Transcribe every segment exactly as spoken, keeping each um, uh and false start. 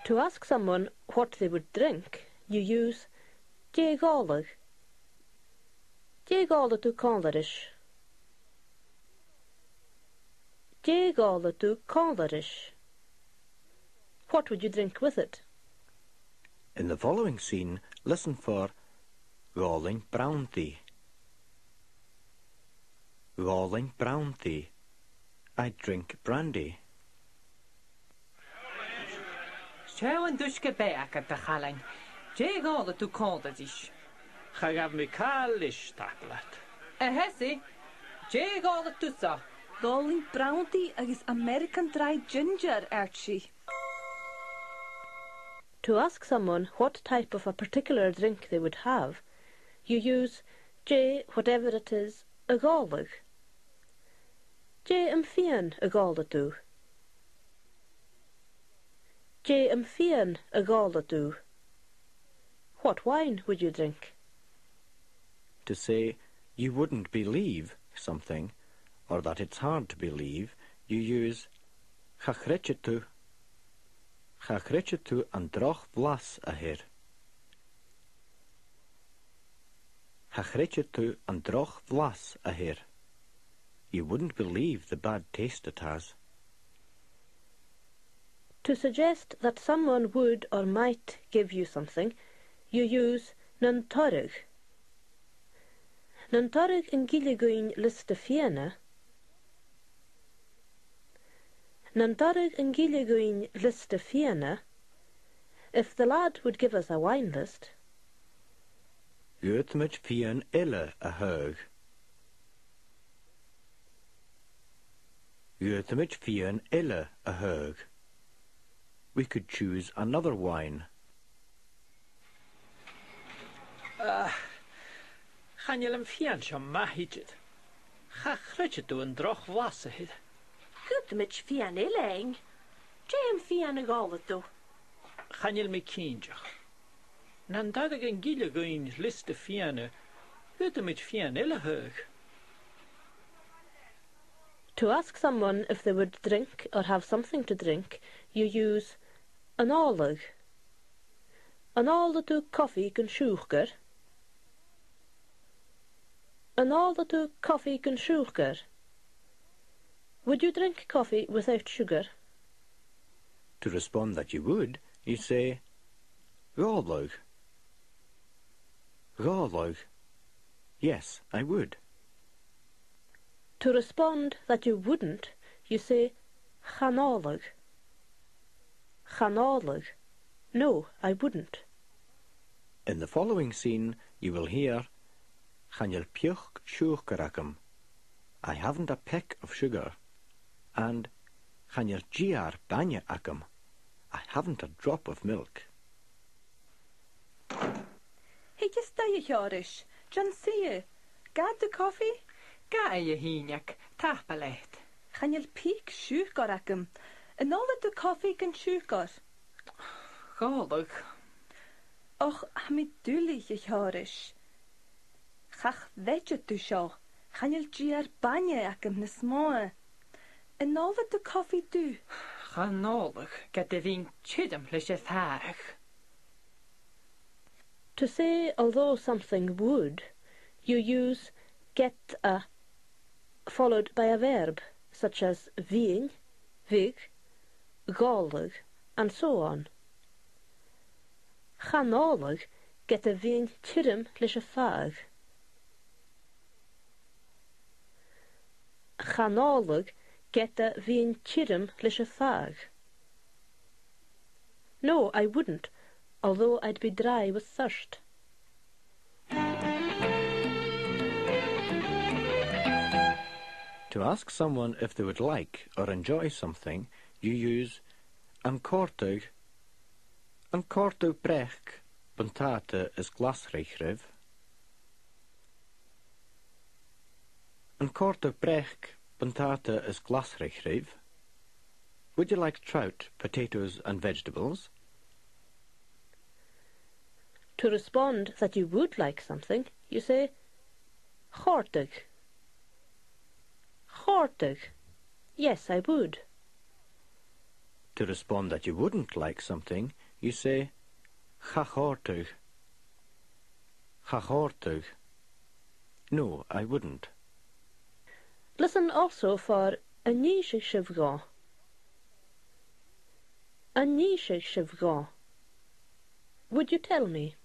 To ask someone what they would drink, you use dè dh'òlaidh. Dè dh'òlaidh tu còmhla ris? Dè dh'òlaidh tu còmhla ris? What would you drink with it? In the following scene, listen for dh'òlainn branndaidh. Dh'òlainn branndaidh. I drink brandy. Seo an t-uisge-beatha agad, a Chaluim. Dè dh'òlaidh tu còmhla ris? Cha ghabh mi càil leis, tapadh leat. A Sheosaidh, dè dh'òlaidh tusa? Dh'òlainn branndaidh agus American dry ginger, Archie. To ask someone what type of a particular drink they would have, you use dè, whatever it is, a dh'òlaidh. Dè am fìon a dh'òlaidh tu? Dè am fìon a dh'òlaidh tu? What wine would you drink? To say you wouldn't believe something, or that it's hard to believe, you use cha chreideadh tu, cha chreideadh tu an droch bhlas a th' air. Cha chreideadh tu an droch bhlas a th' air. You wouldn't believe the bad taste it has. To suggest that someone would or might give you something, you use nan toireadh. Nan toireadh an gille dhuinn liosta fìona? Nan toireadh an gille dhuinn liosta fìona? If the lad would give us a wine list. Dh'fhaodamaid fìon eile a thaghadh. Dh'fhaodamaid fìon eile a thaghadh. We could choose another wine. Ah, chan eil am fìon seo math idir. Cha chreideadh tu an droch bhlas a th' air. Dh'fhaodamaid fìon eile fhaighinn. Dè am fìon a dh'òlaidh tu? Chan eil mi cinnteach. Nan toireadh an gille dhuinn liosta fìona, dh'fhaodamaid fìon eile a thaghadh. To ask someone if they would drink or have something to drink, you use an òlaidh. An òlaidh tu cofaidh gun siùcar? An òlaidh tu cofaidh gun siùcar? Would you drink coffee without sugar? To respond that you would, you say, dh'òlaidh. Dh'òlaidh. Yes, I would. To respond that you wouldn't, you say, chan òlaidh. Chan òlaidh. No, I wouldn't. In the following scene, you will hear, chan eil pioc siùcair agam. I haven't a peck of sugar. And chan eil dìthear bainne agam. I haven't a drop of milk. Thig a-steach, a Sheòrais. John, see you. Gabh do chofaidh? Gabhaidh, a Shìneag, tapadh leat. Chan eil pioc siùcair agam. An òlaidh tu cofaidh gun siùcar? Dh'òlaidh. Och, tha mi duilich, a Sheòrais. Cha chreideadh tu seo. Chan eil dìthear bainne agam nas motha. An òlaidh tu cofaidh dubh? Chan òlaidh, ged a bhithinn tioram leis a' phàigheadh. To say although something would, you use ged a followed by a verb, such as bhithinn, bhiodh, dh'òlaidh, and so on. Chan òlaidh, ged a bhithinn tioram leis a' phàigheadh. Chan òlaidh, ged a bhithinn tioram leis a' phàigheadh. No, I wouldn't, although I'd be dry with thirst. To ask someone if they would like or enjoy something, you use an còrdadh, an còrdadh breac, buntàta is glasraich ribh? An còrdadh breac, buntàta is glasraich ribh? Would you like trout, potatoes and vegetables? To respond that you would like something, you say, chòrdadh. Chòrdadh. Yes, I would. To respond that you wouldn't like something, you say, cha chòrdadh. Cha chòrdadh. No, I wouldn't. Listen also for an innis sibh dhomh. An innis sibh dhomh. Would you tell me?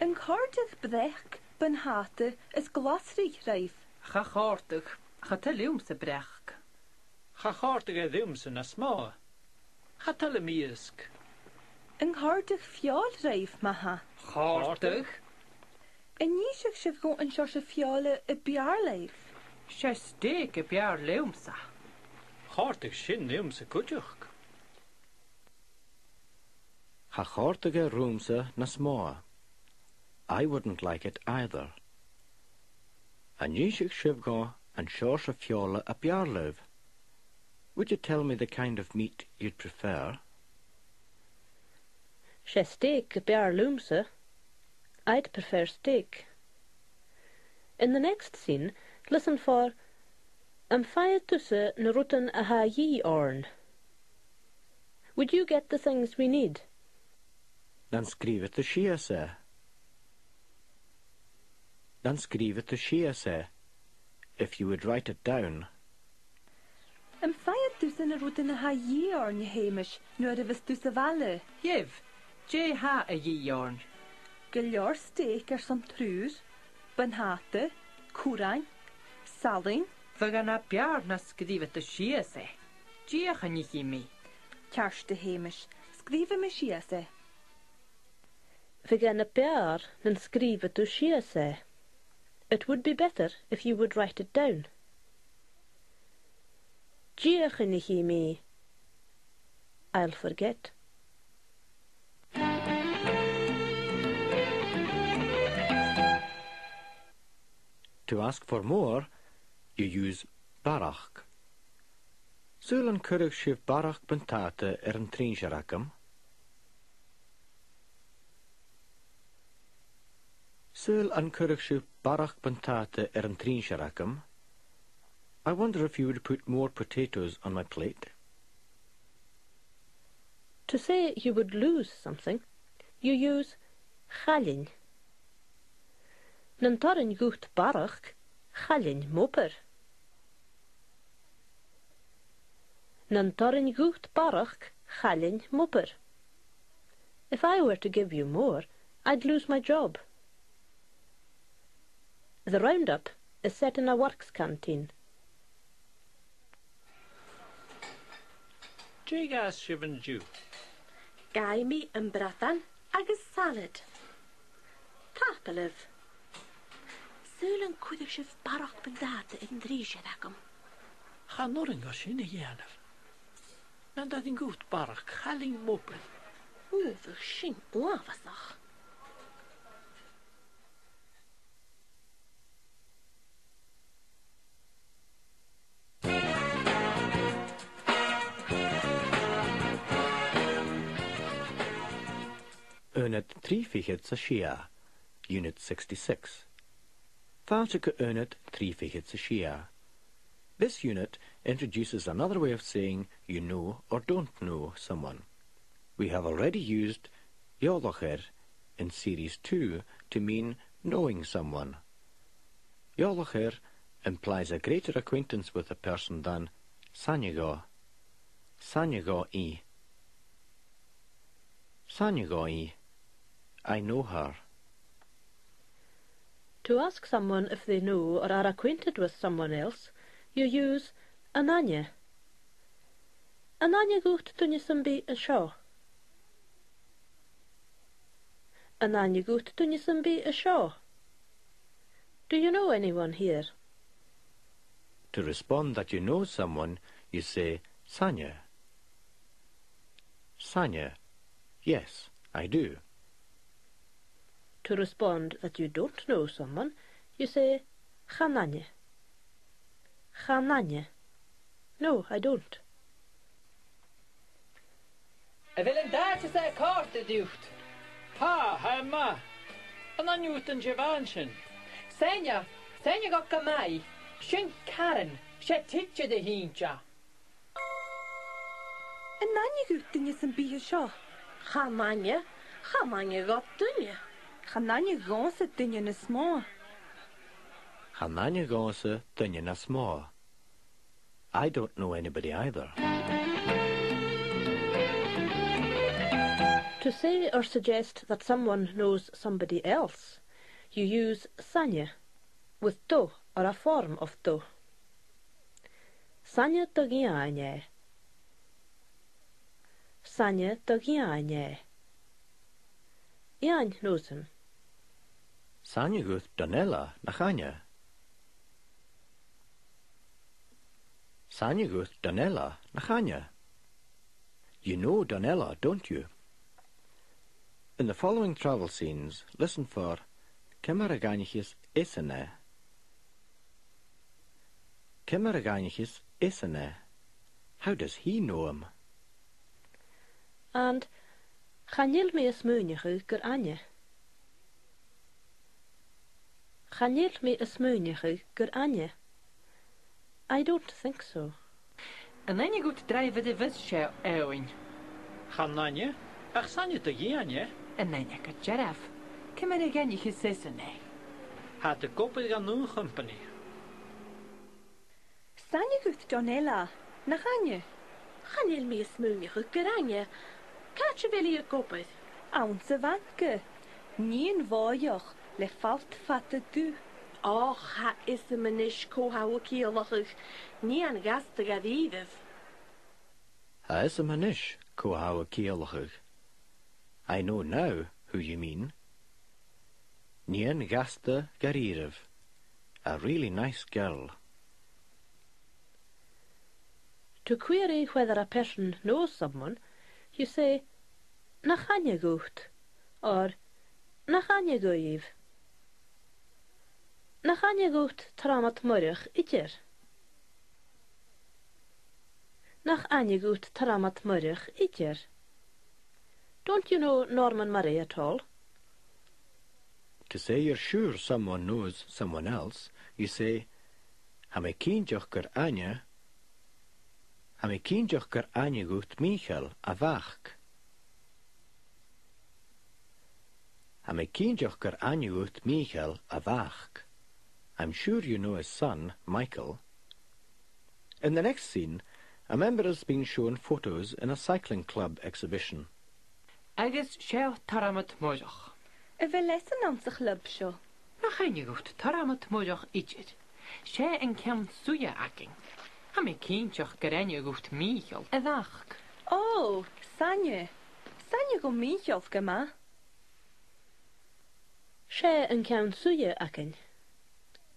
An còrdadh breac, buntàta is glasraich ribh? Cha chòrdadh, cha toil leamsa breac. Cha chòrdadh e riumsa nas motha. Cha toil leam iasg. An còrdadh feòil ribh, ma-thà? Chòrdadh. An innis sibh dhomh an seòrsa feòla a b' fheàrr leibh? 'S e steak a b' fheàrr leamsa. Chòrdadh sin riumsa cuideachd. Cha chòrdadh e riumsa nas motha. I wouldn't like it either. An innis sibh dhomh an seòrsa feòla a b' fheàrr leibh? Would you tell me the kind of meat you'd prefer? 'S e steak a b' fheàrr leamsa. I'd prefer steak. In the next scene, listen for am faigheadh tusa na rudan a tha a dhìth oirnn? Would you get the things we need? Nan sgrìobhadh tu sìos e. Nan sgrìobhadh tu sìos e. If you would write it down. Am faigheadh tusa na rudan a tha a dhìth oirnn, a Sheumais, nuair a bhios tu sa bhaile? Gheibh. Dè tha a dhìth oirnn? Gu leòr steak airson triùir, buntàta, curran, salann. Bhiodh e na b' fheàrr nan sgrìobhadh tu sìos e. Dìochuimhnichidh mi. Ceart, a Sheumais, sgrìobhaidh mi sìos e. Bhiodh e na b' fheàrr nan sgrìobhadh tu sìos e. It would be better if you would write it down. Dìochuimhnichidh mi. I'll forget. To ask for more, you use barrachd. Saoil an cuireadh sibh barrachd buntàta air an truinnsear agam? Saoil an cuireadh sibh barrachd buntàta air an truinnsear agam? I wonder if you would put more potatoes on my plate. To say you would lose something, you use chailleann. Nan toirinn dhut barrachd, chailleann m' obair. Nan toirinn dhut barrachd, chailleann m' obair. If I were to give you more, I'd lose my job. The roundup is set in a works canteen. Dè ghabhas sibh an-diugh? Gabhaidh mi am bradan agus salad. Tapadh leibh. Saoil an cuireadh sibh barrachd buntàta air an truinnsear agam? Chan urrainn dhomh sin a dhèanamh. Nan toirinn dhut barrachd, chailleann m' obair. Ò, bhiodh sin uabhasach. Aonad trì fichead 's a sia, Unit sixty-six. Fàilte gu Aonad trì fichead 's a sia. This unit introduces another way of saying you know or don't know someone. We have already used eòlach air in Series two to mean knowing someone. Eòlach air implies a greater acquaintance with a person than sàinidh dhomh. Sàinidh dhomh i. Sàinidh dhomh i. I know her. To ask someone if they know or are acquainted with someone else, you use an aithne. An aithne dhut duine sam bith an seo? An aithne dhut duine sam bith an seo? Do you know anyone here? To respond that you know someone, you say, 's aithne. 'S aithne. Yes, I do. To respond that you don't know someone, you say, chan aithne. Chan aithne. No, I don't. A bheil an t-àite seo a' còrdadh riut? Tha, tha e math. An aithne dhut an t-seann mhac sin? 'S aithne, 's aithne dhomh gu math. Sin Karen, 's e tidsear a th' innte. An aithne dhut duine sam bith an seo? Chan aithne, chan aithne dhomh duine. Chan aithne dhòmhsa duine nas motha. Chan aithne dhòmhsa duine nas motha. I don't know anybody either. To say or suggest that someone knows somebody else, you use 's ainne with do or a form of do. 'S ainne do dh'Iain e. 'S ainne do dh'Iain e. Iain knows him. 'S ainne dhut Donella, nach ainne? 'S ainne dhut Donella, nach ainne? You know Donella, don't you? In the following travel scenes, listen for: Ciamar a dh'aithnicheas esan e? Ciamar a dh'aithnicheas esan e? How does he know him? And chan eil mi a' smaoineachadh gur ainne. Chan eil mi a' smaoineachadh gur ainne. I don't think so. An aithne dhut Draoidh Mhoire Bhris, Eòghainn? Chan ainne, ach 's ainne do dh'Iain e. An aithne gu dearbh. Ciamar a dh'aithnicheas esan e? Tha iad ag obair dhan aon chompanaidh. 'S ainne dhut Donella, nach ainne? Chan eil mi a' smaoineachadh gur ainne. Càit a bheil i ag obair? Anns a' bhanca. Nighean bhòidheach le falt fada dubh. Och, tha fhios agam a-nis cò tha thu a' ciallachadh. Nighean ghasta dha-rìribh. Tha fhios agam a-nis cò tha thu a' ciallachadh. I know now who you mean. Nighean ghasta dha-rìribh. A really nice girl. To query whether a person knows someone, you say, nach ainne dhut, or nach ainne dhuibh. Nach ainne dhut Tormod Moireach idir? Nach ainne dhut Tormod Moireach idir? Don't you know Norman Murray at all? To say you're sure someone knows someone else, you say, tha mi cinnteach gur ainne, tha mi cinnteach gur ainne dhut Mìcheal, a mhac. Tha mi cinnteach gur ainne dhut Mìcheal, a mhac. I'm sure you know his son, Michael. In the next scene, a member has been shown photos in a cycling club exhibition. Agus seo Tormod Moireach. A bheil esan anns a' chlub seo? Nach ainne dhut Tormod Moireach idir? 'S e an ceann-suidhe againn. Tha mi cinnteach gur ainne dhut Mìcheal, a mhac. Ò, 's ainne. 'S ainne dhomh Mìcheal gu math. 'S e an ceann-suidhe againn.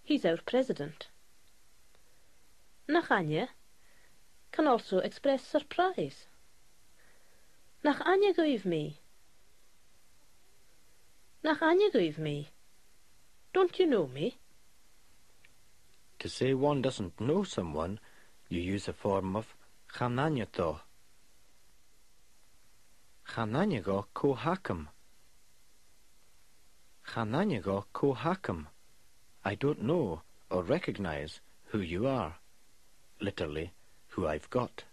He's our president. Nach ainne can also express surprise. Nach ainne dhuibh mi? Nach ainne dhuibh mi? Don't you know me? To say one doesn't know someone, you use a form of chan ainne do. Chan ainne dhomh cò th' agam. Chan ainne dhomh cò th' agam. I don't know or recognise who you are. Literally, who I've got.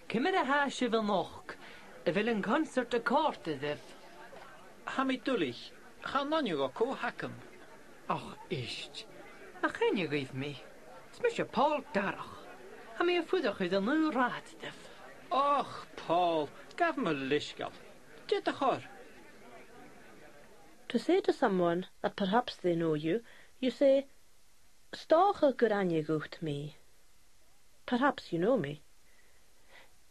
Ciamar a tha sibh a-nochd? A bheil an concert a' còrdadh ribh? Tha mi duilich, chan ainne dhomh cò th' agam. Och, ist. Nach ainne dhuibh mi? Is mise Pòl Darach. Tha mi a' fuireach air an aon rathad ribh. Och, Pòl, gabh mo leisgeul. Dè do chor? To say to someone that perhaps they know you, you say, 'S dòcha gur ainne dhut mi. Perhaps you know me.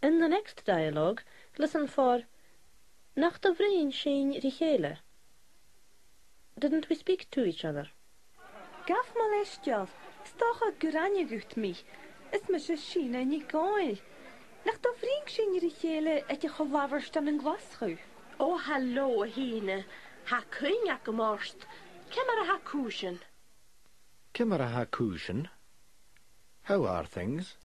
In the next dialogue, listen for: Nach do bhruidhinn sinn ri chèile? Didn't we speak to each other? Gabh mo leisgeul, 's dòcha gur ainne dhut mi. Is mise Sìne NicDhòmhnaill. Nach do bhruidhinn sinn ri chèile aig a' cho-labhairt ann an Glaschu? Ò, halò, a Shìne. Tha cuimhne agam ort. Ciamar a tha cùisean? Ciamar a tha cùisean? How are things?